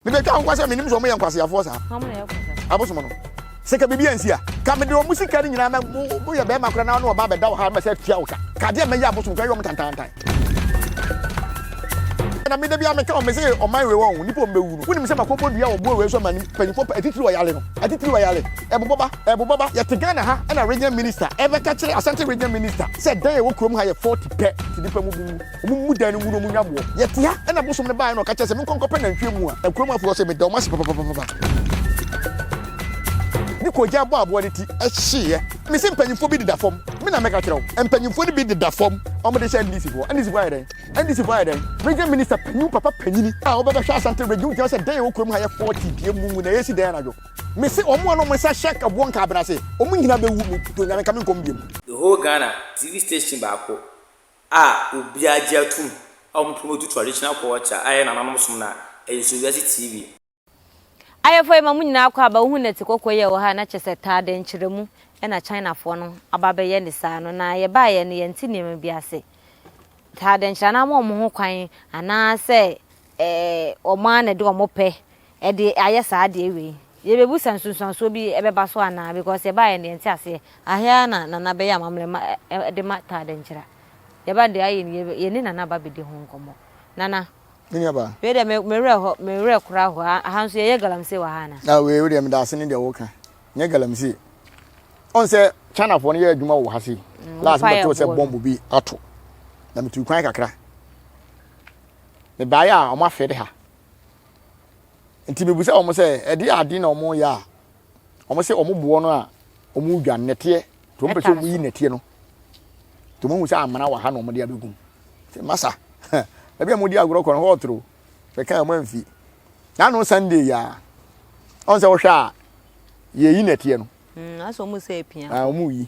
Mebɛtwa ho kwa sɛ menim sɛ wɔyɛ nkwaseafoɔ saa. Abosom no. Sɛ ka biribi ansi a, ka mede wɔn sika no nyinaa mɛ woyɛ bɛrima koraa na wo ne ɔbaa bɛda wo ha mɛsɛ tua wo ka. Ka adeɛ a mɛyɛ abosom koraa yɛ wɔn tantaantan. Na me da biara meka wɔn mese ɔman wei wɔn nipa wɔn bɛwu no. Wonim sɛ makɔbɔ dua wɔ boɔ wei so ama mpanyinfoɔ pa atitiri wɔ yale no. Atitiri wɔ yale. Ɛbobɔ ba, ɛbobɔ ba. Yɛte Ghana ha ɛna regional minister ɛbɛka kyerɛ Asante regional minister sɛ dan a ɛwɔ kurom ha yɛ 40 pɛ nti nipa mu bu. Ɔmo mmu dan no ngu na ɔmo nwa boɔ. Yɛte ha ɛna bosom no baeɛ na ɔka kyerɛ sɛ menkɔ nkɔpɛ nantwie mua. Na kurom afoɔ se meda ɔmo ase papapapapa. Ne kogya bɔ aboa no ti hyeeɛ. Mese mpanyinfoɔ bi deda fam. Me na mɛka kyerɛ wo. Mpanyinfoɔ no bi deda fam. Ɔmo de hyɛ NDC foɔ. NDC foɔ ayɛ dɛn? NDC foɔ ayɛ dɛn? Region minister panyin papa panyini a ɔbɛbɛhwɛ Asante region wogyina hɔ sɛ dan a ɛwɔ kurom ha yɛ 40 deɛ mu na yɛsi dan anadwo. Mese ɔmo a na ɔmo nsa hyɛ ɛboɔ nkaabena ase ɔmo nyinaa bɛwu. Me dɔ Nyame nka me nkɔm biom. The whole Ghana TV station baako a obiara gye atum a wɔn promote traditional culture a ɛyɛ nananom som no a, ɛyɛ So Wiase TV. Ayɛfoɔ yi ma mo nyinaa akɔ aba wohu nɛte kɔkɔɔ yi a ɛwɔ ha a na kyerɛ sɛ taa dɛnkyerɛmu na Chinafoɔ no aba abɛyɛ ne saa no na yɛbaeɛ no yɛnte nneɛma bi ase taa dɛnkyerɛ anaa ama wɔn ho kwan anaa sɛ ɛɛ wɔn ara na ɛde wɔn pɛ ɛde ayɛ saa adeɛ wei. Yɛbɛbusa nsunsuansoɔ bi ɛbɛba so anaa because yɛbaeɛ no yɛnte aseɛ. Ahe ara na Nana bɛyɛ amammerɛ ma ɛde ma Taa Dankyira. Yɛba deɛ ayɛ ni yɛne Nana ba bɛdi ho nkɔmmɔ. Nana. Me nua baa. Wei deɛ me me werɛ hɔ me werɛ koraa hɔ aha nso yɛyɛ galamsey wɔ ha anaa? Na wei wo deɛ meda ase ne deɛ woka nyɛ galamsey. Ɔn sɛ Chinafoɔ no yɛ adwuma wɔ ha sei. Last mebɛtoo sɛ bɔmbo bi ato na metuu kwan kakra. Mebaeɛ a wɔn afeede ha. Nti mebisa wɔn sɛ ɛde ade na wɔn yɛ a wɔn sɛ wɔn boɔ no a wɔn dwa nnɛteɛ nti wɔn pɛ sɛ wɔn yi nnɛteɛ no nti wɔn hu sɛ amena wɔ ha na wɔn de abɛgum sɛ masa ebi a wɔn di agorɔ kɔ no hɔ ɔtoro bɛka wɔn amfi n'ano Sunday yɛ a wɔn sɛ wɔhwɛ a yɛyi nnɛteɛ no. Mm, asɛ wɔn sɛ epia. Ah, wɔn yi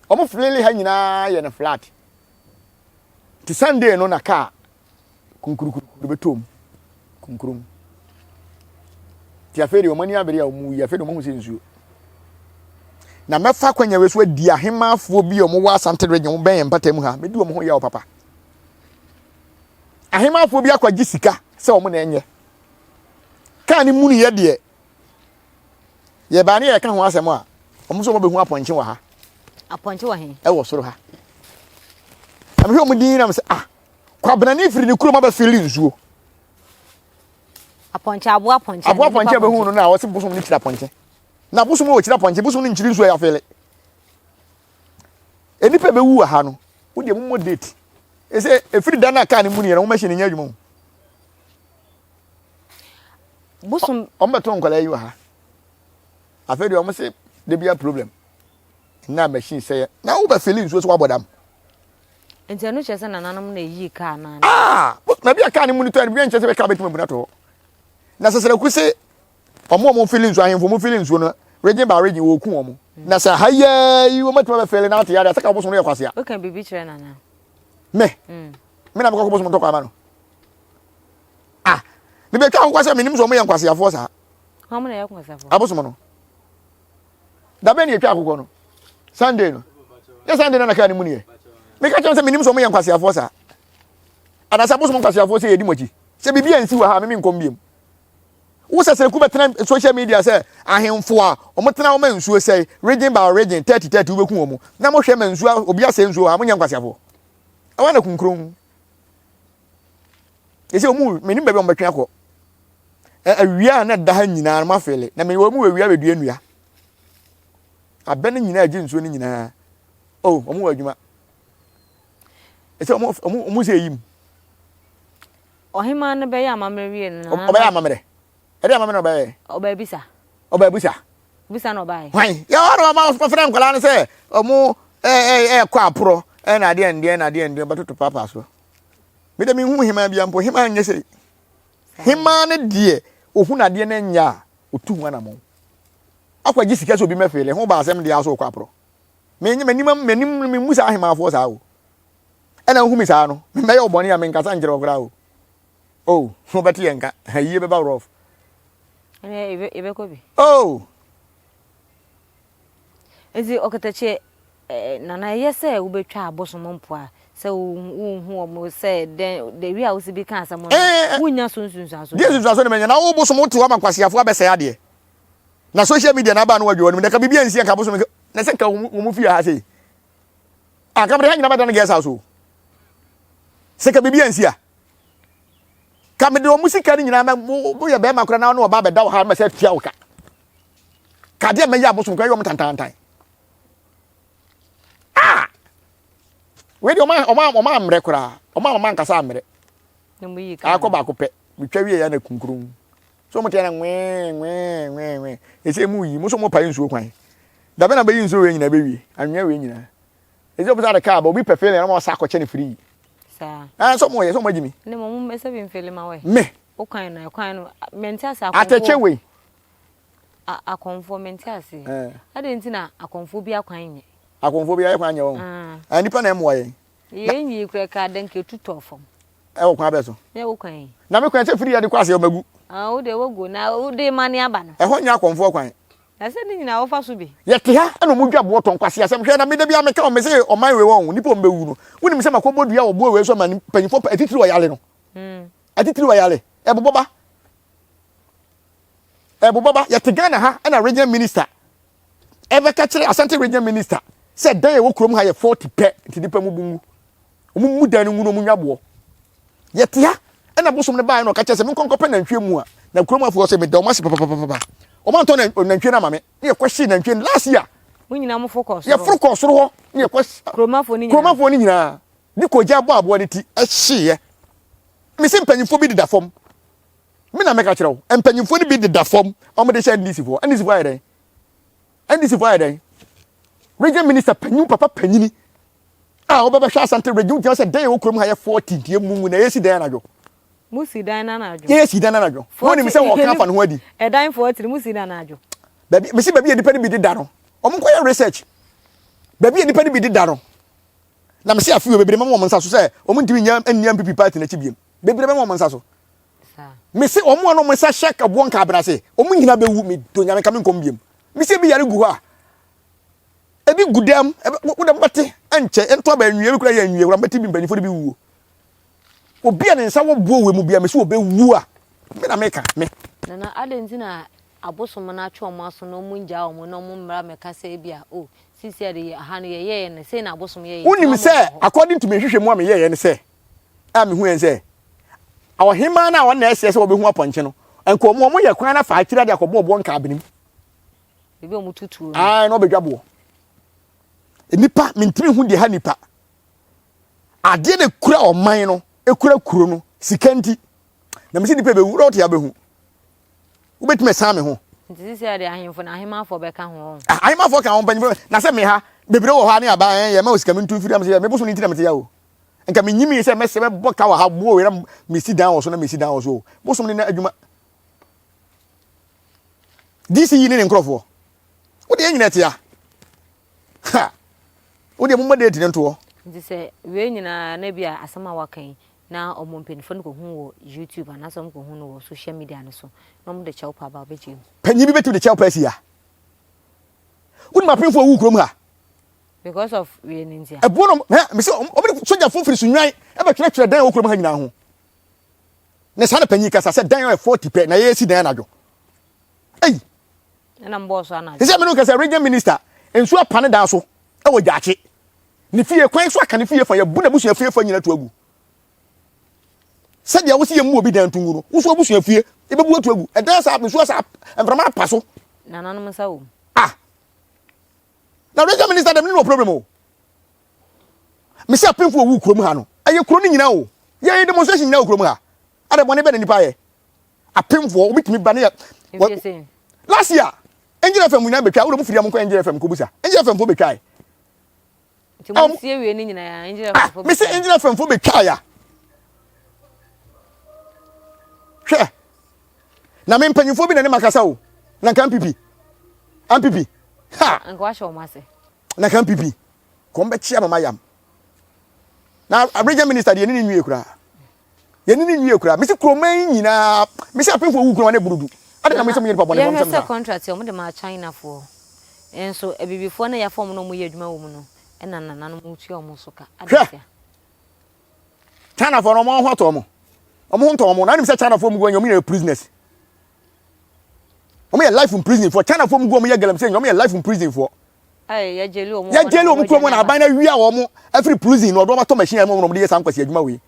wɔn filili ha nyinaa yɛ no flat nti Sunday no na kaa. Kunkurukurukuru bɛtɔ mu. Kunkurum. Nti afei deɛ wɔn ani abere a wɔn yi afei deɛ wɔn ahu sɛ nsuo. Na mɛfa akwanya wei so adi ahemaafoɔ bi a wɔwɔ Asante region wɔn bɛn yɛn mpata mu ha mɛdi wɔn ho yaw papa. Ahemaafoɔ bi akɔgye sika sɛ wɔn na ɛnyɛ. Kaa ne munu yɛ deɛ yɛbaa ne yɛka ho asɛm a wɔn nso wɔbɛhu apɔnkye wɔ ha. Apɔnkye wɔ he? Ɛwɔ soro ha. Na mehwɛ wɔn din na mesɛ ah Kwabenani firi ne kurom abɛfili nsuo. Apɔnkye aboa apɔnkye. Aboa apɔnkye a bɛhu no na ɔse bosom no kyiri apɔnkye. Na bosom no ɔkyiri apɔnkye, bosom no nkyiri nsuo a yɛafili. Nnipa bɛwu wɔ ha no, wo deɛ mommɔ date. Ɛsɛ ɛfiri da no a kaa no mu no yɛ no, wo machine nyɛ adwuma o. Bosom. Wɔn bɛto nkwadaa yi wɔ ha. Afei deɛ wɔn se de bia problem. Na machine sɛ yɛ. Na wo bɛfili nsuo so wabɔ dam. Nti ɛno kyerɛ sɛ nananom na eyii kaa no anaa? Ah! Baabi a kaa no mu no tɔ no, biribi nkyerɛ sɛ kaa bɛtumi abu no ato hɔ. Na sɛ Sɛrɛku se wɔn a wɔfili nsuo, ahemfo wɔfili nsuo no, region by region wɔku wɔn. Na sɛ ha yi ara yi wɔatumi abɛfili na ate yadeɛ a, sɛ ka bosom no yɛ kwasea. Woka biribi kyerɛ nana? Me? Mm. Me na mekɔkɔ bosom ntɔkwa ama no. Ah! Mebɛtwa ho kwa sɛ menim sɛ wɔyɛ nkwaseafoɔ saa. Wɔn na yɛ nkwaseafoɔ. Abosom no. Da bɛn na yɛtwa akokɔ no? Sunday no. Yɛ Sunday na na kaa ne mu neɛ. Meka kyerɛ sɛ menim sɛ ɔmo yɛ nkwaseafoɔ saa. Anaasɛ abosom nkwaseafoɔ sɛ yɛdi mo akyi. Sɛ biribi ansi wɔ ha a meme nkɔm biom. Wo sɛ sɛku bɛtena social media sɛ ahemfo a ɔmo tena hɔ ma nsuo sɛe region by region 30 30 wobɛku wɔn na mohwɛ ma nsuo obi asɛe nsuo wɔ ha monyɛ nkwaseafoɔ. Ɛwɔ na kunkron. Yɛsɛ ɔmo menim baabi a ɔmo bɛtwe akɔ. Awia a na ɛda ha nyinaa no mafeele na mewɔ mu wɔ awia bɛdua nnua. Abɛ no nyinaa gye nsuo no nyinaa. Oh, wɔn wɔ adwuma. Ɛsɛ wɔn wɔn wɔn sɛ eyi mu. Ɔhemaa no bɛyɛ amammerɛ wie no. Ɔbɛyɛ amammerɛ. Ɛde amammerɛ na ɔbɛyɛ. Ɔbɛbisa. Ɔbɛbisa. Bisa na ɔbaeɛ. Hwan? Yɛ ɔno ɔma ɔfrɛ nkwadaa no sɛ ɔmo ɛɛ ɛɛkɔ aporɔ ɛna adeɛ ndeɛ na adeɛ ndeɛ bɛtoto paapaa so. Me de menhu hemaa bia mpo hemaa nyɛ sei. Hemaa no deɛ ohun adeɛ no nyɛ a otu ho anamɔn. Akɔgye sika sɛ obi mɛfeele ho ba asɛm deɛ aso kɔ aporɔ. Menye m'anim m'anim memmu saa ahemaafoɔ saa o. Ɛna wohu me saa no mɛyɛ wo bɔne a menkasa nkyerɛ wo koraa o. Oh, wobɛte yɛn nka. Ayie bɛba rough. Ɛnɛ yɛbɛkɔ bi. Oh! Nti ɔkatakyie eh, nana ɛyɛ sɛ wobɛtwa abosom mpoa. Sɛ wonhu wɔn sɛ dɛn the way a wosi bi ka asɛm no, eh, eh. wonnya so nsunsuanso. Deɛ nsunsuanso na manya na wo bosom wote hɔ ama nkwaseafoɔ abɛsɛe adeɛ. Na social media na aba no wadwa w'anim na ka biribi ansi anka bosom na sɛ nka wɔn fie ha sei. Anka mede ha nyina bɛda no guest house o. Sɛ ka biribi ansi a. Ka mede wɔn sika no nyinaa woyɛ bɛrima koraa na wo ne ɔba abɛda wo ha ma sɛ atua wo ka. Ka adeɛ mɛyɛ abosom koraa yɛ wɔn tantantan. Ah! Wei deɛ ɔma ɔma ɔma ammerɛ koraa. Ɔma ɔma ankasa ammerɛ. Akɔ baako pɛ. Metwa wie ya na kunkurun. So mo te na nwee nwee nwee nwee. Ese mu yi mo so mo pae nsuo kwan. Dabe na bɛyi nsuo wei nyinaa bɛwie. Anwea wei nyinaa. Ese obi sa de kaa ba obi pɛ feeling na mo sa akɔkyɛ ne free. Saa. Ah so mo yɛ so mo agyi mi. Ne mo mo sɛ bi mfele ma wɛ. Me. O kwan no kwan no mente ase akɔmfo. Atɛkyɛ wei. Akɔmfoɔ mente ase. Adɛn nti na akɔmfoɔ bi akwan nyɛ? Akɔmfoɔ bi ayɛ kwan nyɛ wɔn. Ah. Nipa na ɛmoa yɛn. Yɛn nyi kura ka dɛn ka etu tɔ fam. Ɛwɔ kwan bɛɛ so. Nyɛ wo kwan yi. Na me kwan sɛ firi yɛ de kɔ ase ɔmagu. Ah, wo de wogu na wo de ma ne aba no. Ɛhɔ nyɛ akɔmfoɔ kwan. Na sɛ ne nyinaa wofa so bi. Yɛte ha ɛna ɔmo dwa boɔ tɔn kwasi asɛm hwɛ na me da bi a meka wɔn me se ɔman wei wɔn nipa ɔmo bɛwu no wonim sɛ makɔ bɔ dua wɔ boɔ wei so ama mpanyinfoɔ atitiri wɔ yale no atitiri wɔ yale ɛbobɔ ba ɛbobɔ ba yɛte Ghana ha ɛna regional minister ɛbɛka kyerɛ Asante regional minister sɛ dan ɛwɔ kurom ha yɛ 40 pɛ nti nipa mu bu ngu wɔn mu dan no ngu na wɔn nwa boɔ yɛte ha ɛna bosom no baeɛ na ɔka kyerɛ sɛ menkɔ nkɔpɛ nantwie mu a na kurom afoɔ sɛ meda wɔn ase papapapa wɔn antɔ nantwie no ama me ne yɛkɔ hye nantwie no last year mo nyinaa mo fo kɔ soro yɛforo kɔ soro hɔ ne yɛkɔ kuromafoɔ no nyinaa kuromafoɔ no nyinaa ne kɔgya bɔ aboa no ti ɛhyeeɛ mese mpanyinfoɔ bi deda fam me na mɛka kyerɛ wo mpanyinfoɔ no bi deda fam wɔn de hyɛ ndc foɔ ndc foɔ ayɛ dɛn ndc foɔ ayɛ dɛn region minister panyin papa panyini a wɔbɛbɛhwɛ asante region gyina sɛ dan a ɛwɔ kurom ha yɛ 40 nti emu mu na yɛsi dan anadwo mo si dan no anadwo yɛsi dan anadwo wɔn nim sɛ wɔka afa ne ho adi ɛdan 40 mo si dan anadwo baabi mesi baabi a nipa no bi deda no wɔn nkɔyɛ research baabi a nipa no bi deda no na mesi afei bebree ma wɔn nsa so sɛ wɔn ntumi nya nni npp party n'akyi biem bebree bɛma wɔn nsa so mese wɔn a wɔn nsa hyɛ kaboɔ nka abena ase wɔn nyinaa bɛwu me do nyame nka me nkɔm biem mese ebi yare gu hɔ a ebi gu dɛm wo dɛm bɛte ɛnkyɛ ɛnto aba nwie bi kura yɛ nwie kura bɛte bi mpanyinfoɔ de bi wuo obi a ne nsa wɔ buo wɔ mu bia mese wɔbɛwu a me na meka me. Nana adɛn nti na abosom no atwe wɔn aso na wɔn ngyaa wɔn na wɔn mmra mmɛka sɛ ebia oh sisi a de yɛ ha no yɛyɛɛ no sei na abosom yɛyɛ Wonim sɛ according to me nhwehwɛmu a meyɛeɛ ne sɛ a mehu yɛn sɛ ɔhemaa no a ɔna ɛsɛ sɛ wɔbɛhu apɔnkye no nka wɔn wɔn yɛ kwan na fa akyire de akɔbɔ ɔboɔ nka abenem ebi wɔn tutuo no ae na ɔbɛdwa boɔ nipa mentumi hu deɛ ha nipa adeɛ na ekura ɔman no ekura kuro no sika nti na mesi nipa bɛwu na ɔte abɛhu wobɛtumi asan me ho nti sisi a de ahemfo na ahemafoɔ bɛka ho ah, ahemafoɔ ka ho mpanyinfoɔ na sɛ me ha bebree wɔ hɔ a ne aba yɛ ma osika me ntu mfiri am sɛ mebosom ne nti na mete ya o nka menyim sɛ mɛsɛ mɛbɔ ka wɔ ha boɔ wei na mesi dan wɔ so na mesi dan wɔ so bosom ne na adwuma DC yi ne ne nkurɔfoɔ wode yɛn nyina tia ha wode momma date ne ntoɔ nti sɛ wei nyinaa na bi a asɛm a waka yi na ɔmo mpanyinfoɔ no kɔhu wɔ YouTube anaasɛ ɔmo kɔhu no wɔ social media no so na ɔmo de kyɛw pa aba ɔbɛgye mu panyin bi bɛtumi de kyɛw pa asi ha wonim apemfoɔ wu kurom ha Because of wei no nti a. Ɛboɔ no hɛ mesi wɔn de sogyafo firi Sunyani ɛbɛtwerɛtwerɛ dan a ɛwɔ kurom ha nyinaa ho. Na saa na panyin kasa sɛ dan a ɛyɛ 40 pɛ na yɛsi dan anadwo. Ei. Ɛna mbɔɔ so anadwo. Sɛ mene kasa region minister nsuo apa ne dan so ɛwɔ Gyaakye. Ne fie kwan so aka ne fie fa yɛbu n'abusua fie fa nyina to agu. Sɛdeɛ wosi yɛ mu obi dan to ngu no, woso abusua fie ɛbɛbu ato agu. Ɛdan saa nsuo saa mframa apa so. Nananom nsa wɔ mu. Ah. Na regional minister dem ne no problem o. Me se apemfo owu kurom ha no. Ɛyɛ kuro no nyinaa o. Yɛyɛ demonstration nyinaa wɔ kurom ha. Ada bɔne bɛ na nipa yɛ. Apemfo obi tumi ba ne yɛ. Last year Angel FM nyinaa betwa. Wo de mo firi am nkɔ Angel FM kɔ busa. Angel FM fo betwa. Nti mo sie wie ne nyinaa Angel FM fo betwa. Me se Angel FM fo betwa ya. Hwɛ. Na me mpanyinfoɔ bi na ne makasa o. Na nka MPP. MPP. Ha. Nka wahyɛ wɔn ase. Na nka MPP. Kɔm bɛkye ama mayam. Na region minister deɛ ne ne nwie koraa. Yɛne ne nwie koraa. Mesi kuroma yi nyinaa. Mesi apemfoɔ wu kuroma ne burudu. Ade na mesi mo yɛ nipa bɔne fam sɛm saa. Yɛhwɛ sɛ contract wɔn de maa China foɔ. Nso abibifoɔ na yɛafa wɔn na wɔn yɛ adwuma wɔ mu no ɛna nananom tua wɔn so ka. Hwɛ. Chinafoɔ no wɔn ho atɔ wɔn. Wɔn ho ntɔ wɔn. Na nim sɛ Chinafoɔ mu gu wɔn yɛ prisoners. Wɔn yɛ life in prison foɔ. Chinafoɔ mu gu wɔn yɛ galamsey wɔn yɛ life in prison foɔ. Yɛgyeli wɔn. Yɛgyeli wɔn kurom na aban na wia wɔn afiri prison na ɔde wɔn atɔ machine ɛmu wɔn de yɛ saa nkwasi adwuma wei.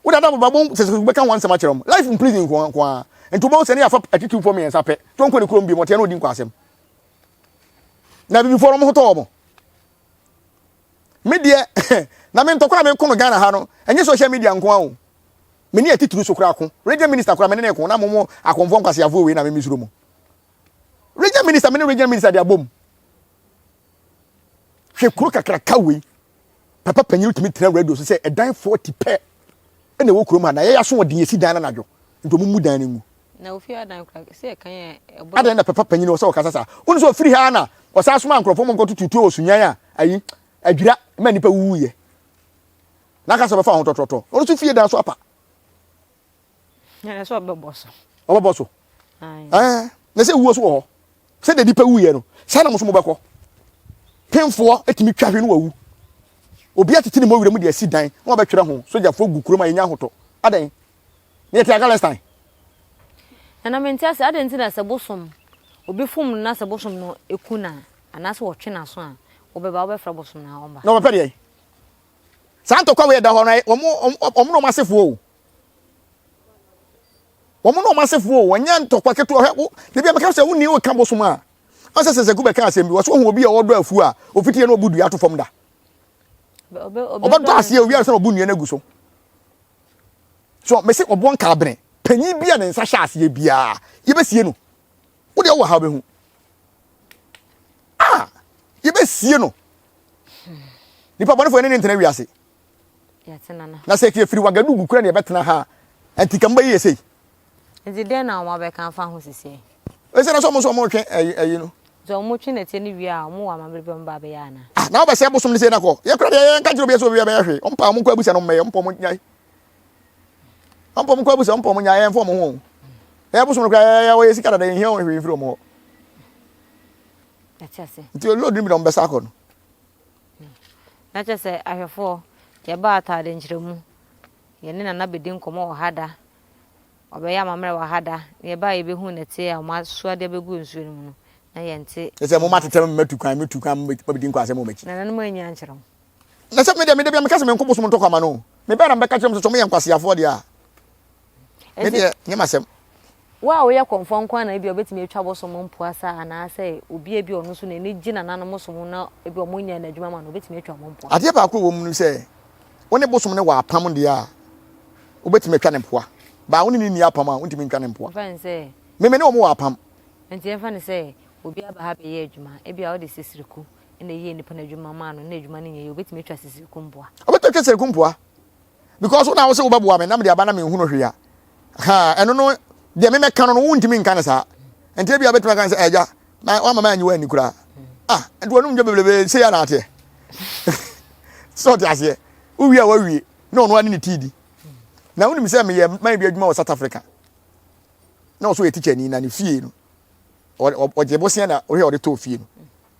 Wo dada baba bon sɛ sɛ bɛka wɔn nsɛm akyerɛ wɔn. Life in prison nko nko ara. Nti wobɛhu sɛ ne yɛafa atitirifoɔ mmiɛnsa pɛ. To nkɔ ne kurom bi mu ɔteɛ na ɔdi nkwaasɛm. Na abibifoɔ no wɔn ho tɔ wɔn. Me deɛ na me ntɔkwa a meko no Ghana ha no ɛnyɛ social media nko ara o. Me ne atitiriw so koraa ko. Region minister koraa me ne ne ko na mo mo akɔmfoɔ nkwaseafoɔ wei na me mesuro mo. Region minister me ne region minister de abom. Hwɛ kuro kakraka wei. Papa panyin tumi tena radio so sɛ ɛdan 40 pɛ ɛna ɛwɔ kurom ha na yɛyɛ aso ɔden yɛsi dan no anadwo nti ɔmo mu dan no ngu. Na ofie adan kora sɛ ɛkan yɛ ɛbɔ. Adan na papa panyin ɔsɛ ɔkasa saa. Wone sɛ ɔfiri ha na ɔsan soma nkurɔfoɔ ma nkɔto tutuo wɔ sunyan a ayi adwira ma nnipa wuwuyɛ. Na aka sɛ ɔbɛfa ho tɔtrɔtɔ. Ɔno nso fie dan so apa. Ɛna sɛ ɔbɛbɔ so. Ɔbɛbɔ so. Ɛɛ na sɛ wuo so wɔ hɔ. Sɛ deɛ nipa wuyɛ no saa na mo nso mobɛkɔ. Pemfoɔ etumi twa hwe no wawu. Obi atete ne mɔwerɛ mu de asi dan na wabɛtwerɛ ho. Sogyafoɔ gu kurom a yɛnya ahotɔ. Adɛn? Na yɛte Afghanistan. Nana mente ase adɛn nti na sɛ bosom obi fom no na sɛ bosom no ku no a anaasɛ wɔtwe n'aso a wobɛba wobɛfrɛ bosom no a ɔmba. Na ɔbɛpɛ deɛn? Saa ntɔkwa wei ɛda hɔ no wɔn wɔn na wɔn asefoɔ o. Wɔn na wɔn asefoɔ o. Wɔnyɛ ntɔkwa ketewa hwɛ wo. Ebi a mɛka sɛ wonni woka bosom a. Ɔsɛ sɛ sɛku bɛka asɛm bi wɔsɛ ohun obi a ɔdɔ afuo a ofitie na ɔbu dua ato fam da. Ɔbɛdɔ aseɛ owia sɛ ɔbu nnua no agu so. So mese ɔboɔ nkaabene panyin bi a ne nsa hyɛ aseɛ biara yɛbɛsie no. Wo deɛ wowɔ ha wobɛhu. Ah yɛbɛsie no. Nipa bɔnefoɔ ne ne ntena wiase. Na sɛ yɛfiri Wagadugu kura ne yɛbɛtena ha a, nti ka mobɛyɛ yɛ sei. Nti dɛn na wɔn abɛka afa ho sisi? Ɛsɛ na sɛ wɔn nso wɔn retwe ɛyi ɛyi no. Sɛ wɔn twe nɛteɛ no wie a, wɔn wɔ amammerɛ bi a wɔn ba abɛyɛ ana? Ah, na wɔbɛsɛ bosom no sei na kɔ. Yɛ kura deɛ yɛn nka kyerɛ obi sɛ obi bɛyɛ hwee. Wɔn pa wɔn nkɔ abusa no mmɛyɛ, wɔn pa wɔn nyae. Wɔn pa wɔn nkɔ abusa, wɔn pa wɔn nyae, yɛn fɔ wɔn ho. Yɛ bosom no kura yɛ yɛ wɔyɛ sika dada yɛn hia wɔn hwee mfiri wɔn hɔ. Nti load no bi na wɔn bɛsa akɔ no. Na kyerɛ sɛ ahwɛfoɔ, yɛbaa ataade nkyerɛmu, yɛne Nana bɛdi nkɔmmɔ wɔ ha da, ɔbɛyɛ amammerɛ wɔ ha da, na yɛbaa yɛbɛhuu nɛteɛ a wɔasoa de abɛgu nsuo no mu no, na yɛnte. Kyerɛ sɛ moma tetɛ me matu kwan, metu kwan mabɛdi nkwaasɛm wɔ m'akyi. Nananom anyi ankyerɛ wo. Na sɛ me deɛ, me da biara meka sɛ menko bosom ntɔkwa ma no o. Mebɛn na mebɛka kyerɛ wɔn sɛ sɛ wɔyɛ nkwaseafoɔ deɛ a, Me deɛ, nyɛ m'asɛm. Wo a woyɛ kɔmfoɔ nko ara na ebia wobɛtumi atwa bosom mpoa saa anaasɛ obi a ebia ɔno nso n'ani gye nananom som ho na ebia wɔnyɛɛ no adwuma ma no, obɛtumi atwa wɔn mpoa. Adeɛ baako a ɛwɔ mu ne sɛ, wo ne bosom no wɔ apam deɛ a, wobɛtumi atwa no mpoa. But wo ne no nni apam a, wontumi ntwa no mpoa. Yɛmfa no sɛ. Me, me ne wɔn wɔ apam. Nti yɛmfa no sɛ obi aba ha bɛyɛ adwuma, ebia wode sisiriku na ɛyɛɛ nipa no adwuma maa no na adwuma no nyɛ yie, obɛtumi atwa sisiriku mpoa. Ɔbɛtumi atwa sisiriku mpoa. Because wo na wo sɛ wobɛboa me na mede aba na menhu no hwee a, ha ɛno no deɛ memɛka no no wontumi nka no saa. Nti ebia wobɛtumi aka no sɛ agya na wama ma anyi w'ani koraa. Ah, nti wɔnom dwa bebrebe sei a na ateɛ. Sɛ ɔte aseɛ, wowie a wawie na ɔno ane ne tii di. Na wonim sɛ meyɛ man bi adwuma wɔ South Africa. Na ɔso yɛ teacher ni na ne fie no ɔgye bosea na ɔhwɛ ɔde tɔɔ fie no.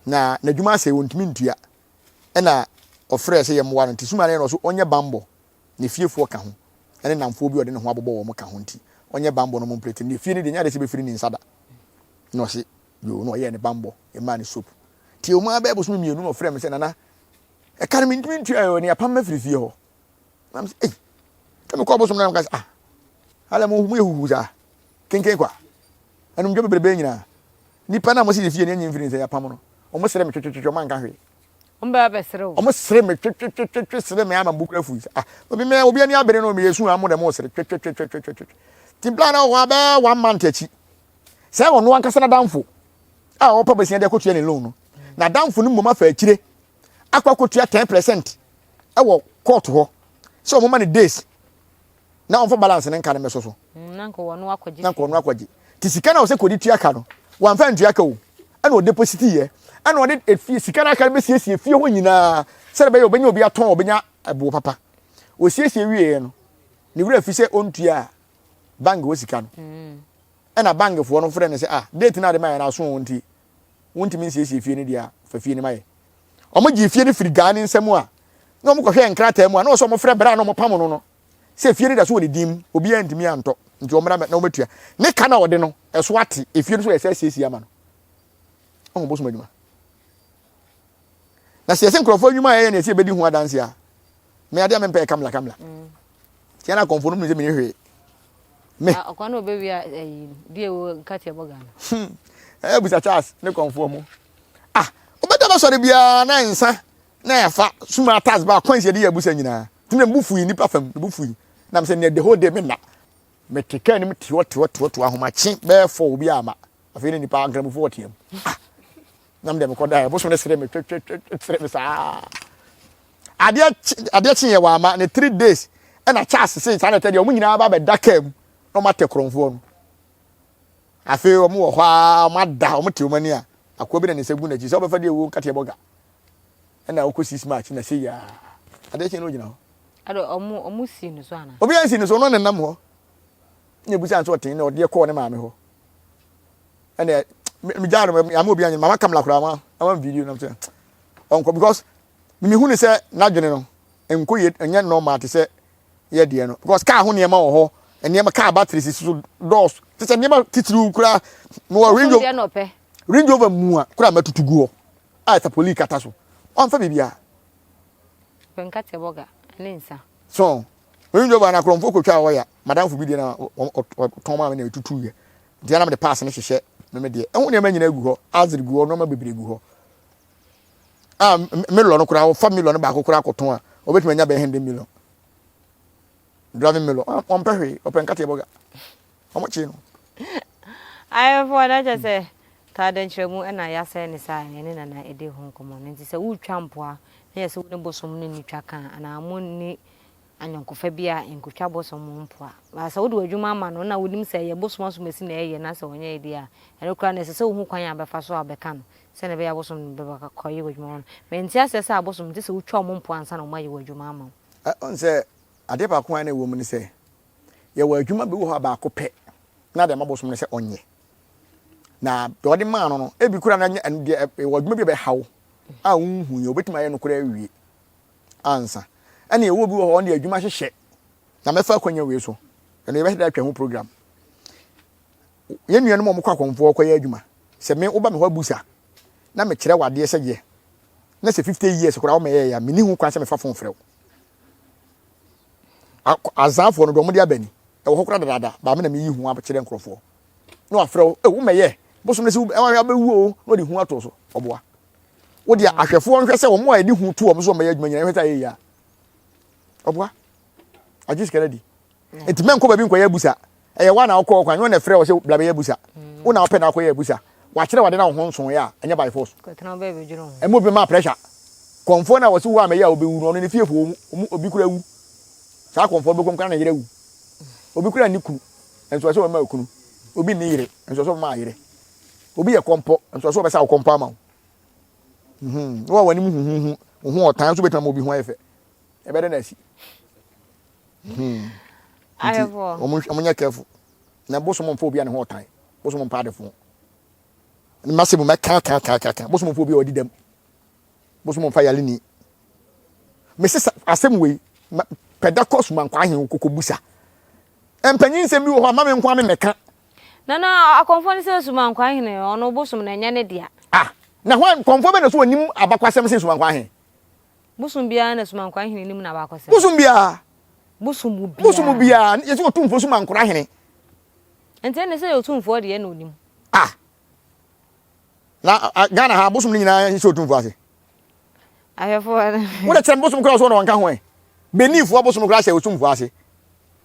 Na n'adwuma asɛe ɔntumi ntua. Ɛna ɔfrɛɛ sɛ yɛmmoa no nti suma no yɛ no ɔso ɔnyɛ bammɔ ne fiefoɔ ka ho ɛne namfoɔ bi ɔde ne ho abobɔ wɔn ka ho nti ɔnyɛ bammɔ no mo mprete ne fie no deɛ nyɛ adeɛ sɛ bɛfiri ne nsa da na ɔse yoo na ɔyɛɛ ne bammɔ ɛmaa ne soap nti ɛwɔ mu ara bɛyɛ bosome mmienu na ɔfrɛɛ me sɛ nana ɛka no mentumi ntua ɛ ne apam mafiri fie hɔ na mesɛ ei sɛ mekɔ bosom no na meka sɛ ah alɛ mo mo yɛ huhu saa kenken kwa anumdwa bebrebe nyinaa Nnipa no a wɔsi yɛ fie no yɛnyɛ mfiri nsɛ yɛapam no. Wɔsere me twetwetwe, wɔanka hwee. Wɔn bɛba bɛsere wo. Wɔsere me twetwetwetwe sere me ama me bo kura fui. Ah, obi mɛ obi ani abere no meyɛ su a mo dɛ mo sere twetwetwetwetwe. Ti bla na wɔ abɛɛ one month akyi. Sɛ ɔno ankasa n'adamfo a ɔpɛ bɛsia de akɔtua ne loan no. N'adamfo no mmom afa akyire akɔ akɔtua 10% ɛwɔ court hɔ sɛ wɔn ma no days na ɔmfa balance ne nka no mmɛsɔ so. Mm, na nka ɔno akɔgye. Na nka ɔno akɔgye. Ti sika na ɔsɛ kɔdi tua ka no, wamfa ntua ka o. Ɛna ɔdepositi yɛ. Ɛna ɔde efie sika no aka no bɛsiesie fie hɔ nyinaa sɛdeɛ ɛbɛyɛ ɔbɛnya obi atɔn ɔbɛnya ɛboɔ papa. Ɔsiesie wieɛ no, ne werɛ fi sɛ ɔntua bank hɔ sika no. Mm. Ɛna bankfoɔ no frɛ no sɛ ah date no ade ma yɛ no aso nti wontumi nsiesie fie no deɛ a fa fie no ma yɛ. Wɔn gye fie no firi gaa ne nsam a. Na wɔn kɔhwɛ nkrataa mu a na wɔsɛ wɔn frɛ bra na wɔn pam no no sɛ efie no da so wɔ ne din mu obiara ntumi antɔ nti wɔn mmra na wɔn atua ne ka na ɔde no ɛso ate efie no so yɛ sɛ asiesie ama no ɔho bosom adwuma na sɛ yɛsɛ nkurɔfoɔ adwuma a yɛyɛ na yɛsɛ yɛbɛdi ho adanse a me adeɛ a mempɛ yɛ kamla kamla mm. tia na akɔmfoɔ no mu sɛ mene hwee me ɔkwan na ɔbɛwia ayi deɛ ɛwɔ nkateɛ bɔ Ghana hmm. ɛyɛ busa Charles ne kɔmfoɔ mu ah wobɛda bɛsɔre biara na nsa na ɛfa suma tas ba kwan sɛ yɛde yɛ abusa nyinaa nti na mebu fui nipa fam mebu fui na mesɛ neɛ the whole day menna mete kaa nim teɔ teɔ teɔ teɔ ahomakye bɛyɛ fɔ obi ama afei ne nipa nkramofoɔ ɔteam ah na mede mekɔ daeɛ bosom no sere me twetwetwe sere me saa adeɛ adeɛ kye yɛ wɔ ama ne three days ɛna Charles se saa na ɛtɛ deɛ wɔn nyinaa ba bɛda kaa mu na wɔn atɛ korɔmfoɔ no afei wɔn wɔ hɔ a wɔn ada wɔn te wɔn ani a akoa bi na ne nsa gu n'akyi sɛ wɔbɛfa deɛ ɛwɔ nkateɛ bɔga ɛna ɔkɔ six march na sɛ yaa adeɛ kye no ogyina hɔ. Ado ɔmo ɔmo si no so ana. Obi ansi no so ɔno nenam hɔ na ebusa nso ɔten na ɔdeɛ kɔɔ ne maame hɔ ɛna megyaa no ama obi anyɛ mama kamla koraa ma ama video nam sɛ ɔnkɔ because mehu ne sɛ n'adwene no nkɔ yie ɛnyɛ normal te sɛ yɛ deɛ no because car ho nneɛma wɔ hɔ nneɛma car battery sisi so doors te sɛ nneɛma titiriw koraa mewɔ range over range over mu a koraa mɛtutu gu hɔ a tapoli kata so ɔnfa biribiara. Pɛ nkate bɔga ne nsa. So range over na akorɔmfoɔ kɔtwa a ɔya madamfo bi deɛ na ɔtɔn maa me na ɛtutu yɛ nti na mede pass no hyehyɛ me me deɛ ɛho nneɛma nyinaa gu hɔ azere gu hɔ nneɛma bebree gu hɔ a milɔ no koraa wɔfa milɔ no baako koraa kɔtɔn a wɔbɛtumi anya bɛyɛ hundred million driving milɔ ɔmpɛ hwee ɔpɛ nkateɛ bɔga wɔn kye no. Ayɛfoɔ na kyɛ sɛ taa dɛnkyerɛmu na yɛasɛe ne saa yɛne nana ɛdi ho nkɔmmɔ no nti sɛ wotwa mpoa na yɛ sɛ wo ne bosom no nni twa ka anaa mo nni ayɔnkofa bi a nkotwa bosom ho mpoa. Ba sɛ wode w'adwuma ama no na wonim sɛ ɛyɛ bosom asomasi na ɛyɛ na sɛ ɔnyɛ deɛ a, ɛno koraa no ɛsɛ sɛ wohu kwan a bɛfa so a bɛka no sɛnea ɛbɛyɛ abosom no bɛba kɔyɛ w'adwuma ma no. Mente aseɛ sɛ abosom gye sɛ wotwa wɔn mpoa ansa na wɔayɛ w'adwuma ama wo. Ɔn sɛ adeɛ baako a na ɛwɔ mu ne sɛ, yɛwɔ adwuma bi wɔ hɔ a baako pɛ na de ama bosom no sɛ ɔnyɛ. Na deɛ ɔde maa no no, ebi koraa na nyɛ ɛno deɛ ɛwɔ adwuma bi a ɛbɛha wo a wonhu yɛ, obetumi ayɛ no koraa awie ansa. Ɛna ɛwɔ bi wɔ hɔ ɔno deɛ adwuma hyehyɛ na mɛfa akwanya wei so ɛno yɛbɛhyɛ da atwa ho program. Yɛn nuanom a wɔkɔ akɔmfoɔ kɔyɛ adwuma sɛ me woba me hɔ abusa na mekyerɛ wo adeɛ sɛ yɛ na sɛ 50 years koraa womɛyɛ yɛ a menni ho kwan sɛ mefa fon frɛ wo. Azaafoɔ no deɛ wɔde aba ni ɛwɔ hɔ koraa dadaada baa me na meyi ho akyerɛ nkurɔfoɔ na wafrɛ wo eh, womɛyɛ bosom no sɛ wabɛwu o na ɔde hu ato so ɔboa. Wo deɛ ahwɛfoɔ nhwɛ sɛ wɔn a yɛde hu to wɔn so wɔn bɛyɛ adwuma nyinaa nhwɛ sɛ ayɛ yie a ɔboa agye sika no adi nti mɛnkɔ baabi nkɔyɛ abusa ɛyɛ wa na wokɔ ɔkwan nyɛ na ɛfrɛ wɔ sɛ bla bɛyɛ abusa wo na wopɛ na akɔyɛ abusa wakyerɛ wade na wo ho nso yɛ a ɛnyɛ by force ɛmu obi ma pressure kɔnfoɔ na wɔsi wo a mɛyɛ a wobɛwu no ɔno ne fiefoɔ mu obi kura wu saa kɔnfoɔ bɛkɔm kora na yere awu obi kura ne kunu nso ɛsɛ wɔma kunu obi ne yere nso ɛsɛ wɔma yere Obi yɛ kɔmpɔ, nso ɔsɛ ɔbɛsa wo kɔmpɔ ama wo. Mhm. Wo a w'anim huhuhu, wo ho ɔtan nso bɛtumi ama obi ho ayɛ fɛ. Ɛbɛdɛ na asi. Mhm. Nti, wɔn nyɛ careful. Na bosom mfa obi a ne ho ɔtan. Bosom mpa adefo. Ne mase mu mɛka ka ka ka ka. Bosom mfa obi a ɔdi dɛm. Bosom mfa yare ni. Mese asɛm wei, pɛda kɔ sumankwa ahen koko busa. Mpanyin nsɛm bi wɔ hɔ a ma me nko a me mɛka. Nana akɔmfoɔ no sɛ Sumankwaa hene ɔno bosom no ɛnyɛ ne dea. Ah na hwan kɔmfoɔ bɛ na so ɔnim abakwasɛm sen Sumankwaa hene? Bosom biara na Sumankwaa hene nim n'abakwasɛm. Bosom biara. Bosom biara. Bosom biara yɛsɛ Otumfoɔ Sumankora hene. Nti ɛne sɛ Otumfoɔ deɛ na ɔnim. Ah na Ghana ha bosom no nyinaa nhyɛ Otumfoɔ ase. Ahwɛfoɔ. Wo de kyerɛ me bosom koraa so na wɔnka ho ɛ. Beninfoɔ bosom koraa hyɛ Otumfoɔ ase.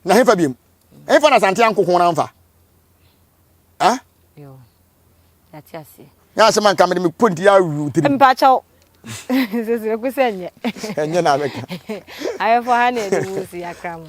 Na hefa biom? Hefa na Asante ankoko no amfa? Ah? Yo. Yate aseɛ. Nyɛ asɛm anka mede me ponti awu tiri. Mpakyɛw. Sisi ku sɛ nyɛ. Ɛnyɛ na abɛka. Ahwɛfoɔ ha na yɛde mu si akra mo.